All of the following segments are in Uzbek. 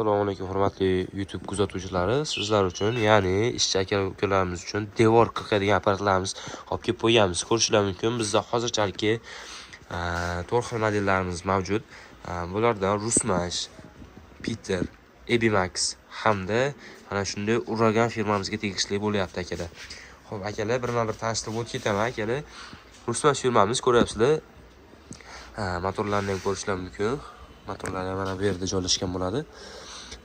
Assalomu alaykum, hurmatli YouTube kuzatuvchilari. Sizlar uchun, ya'ni ishchi aka ukalarimiz uchun devor qirqadigan apparatlarimiz olib kelib qo'yganmiz. Ko'rishinglar mumkin, bizda hozirchalik to'rt xil modellarimiz mavjud. Bulardan Rusmash, Peter, Ebimax hamda mana shunday Uragan firmamizga tegishli bo'lyapti, akalar. Xo'p, akalar, birma-bir tanishtirib o'tib ketaman, akalar. Rusmash firmamiz, ko'ryapsizlar. Motorlarni ham ko'rishlar mumkin. Motorlar ham mana bu yerda joylashgan bo'ladi.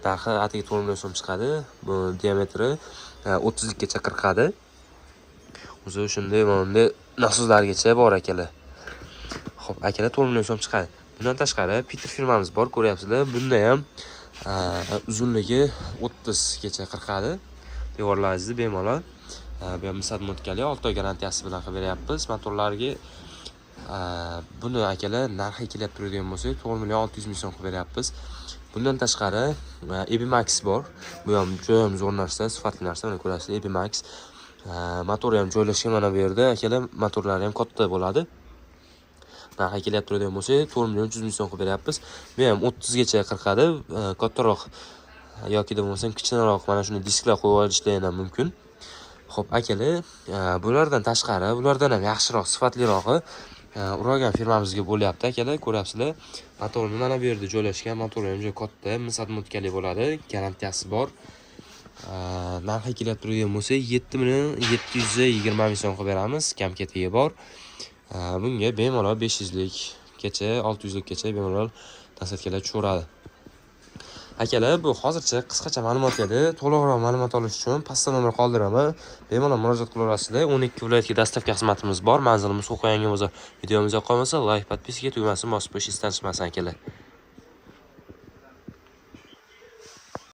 Narxi atigi 4 million so'm chiqadi. Bu diametri 30 likkacha qirqadi. O'zi shunday, mana bunday nasoslargacha bor, akalar. Xo'p, akalar, 4 million so'm chiqadi. Bundan tashqari Peter firmamiz bor, ko'ryapsizlar. Bunda ham uzunligi 30 gacha qirqadi. Devorlaringizni bemalol, bu ham mis отмотка li, 6 oy garantiyasi bilan qilib beryapmiz. Motorlarga buni, akalar, narxi kelib turadigan bo'lsak, 4 million 600 ming so'm qilib beryapmiz. Bundan tashqari Ebimax bor. Bu ham juda ham zo'r narsa, sifatli narsa. Mana ko'rasizlar, Ebimax. Motori ham joylashgan mana bu yerda, akalar, motorlari ham katta bo'ladi. Narxi kelib turadigan bo'lsak, 4 million 300 ming so'm qilib beryapmiz. Bu ham 30 gacha qirqadi. Kattaroq yoki bo'lmasam kichkinaroq mana shunday disklar qo'yib olishlari ham mumkin. Xo'p, akalar, bulardan tashqari, bulardan ham yaxshiroq, sifatlirog'i Uragan firmamizga bo'lyapti, akalar, ko'ryapsizlar. Motorni mana bu yerda joylashgan, motori ham juda katta, mis отмотка li bo'ladi, garantiyasi bor. Narxi kelib turadigan bo'lsa, 7 million 720 ming so'm qilib beramiz, kam ketigi bor. Bunga bemalol 500 likgacha, 600 likgacha bemalol насадка lar tushaveradi. Akalar, bu hozircha qisqacha ma'lumot edi. To'liqroq ma'lumot olish uchun pastda nomer qoldiraman. Bemalol murojaat qilaverasizlar. 12 viloyatga доставка xizmatimiz bor. Manzilimiz Qo'qon, Yangi bozor. Videomiz yoqqan bo'lsa, layk, подписка tugmasini bosib qo'yish esdan chiqmasin, akalar.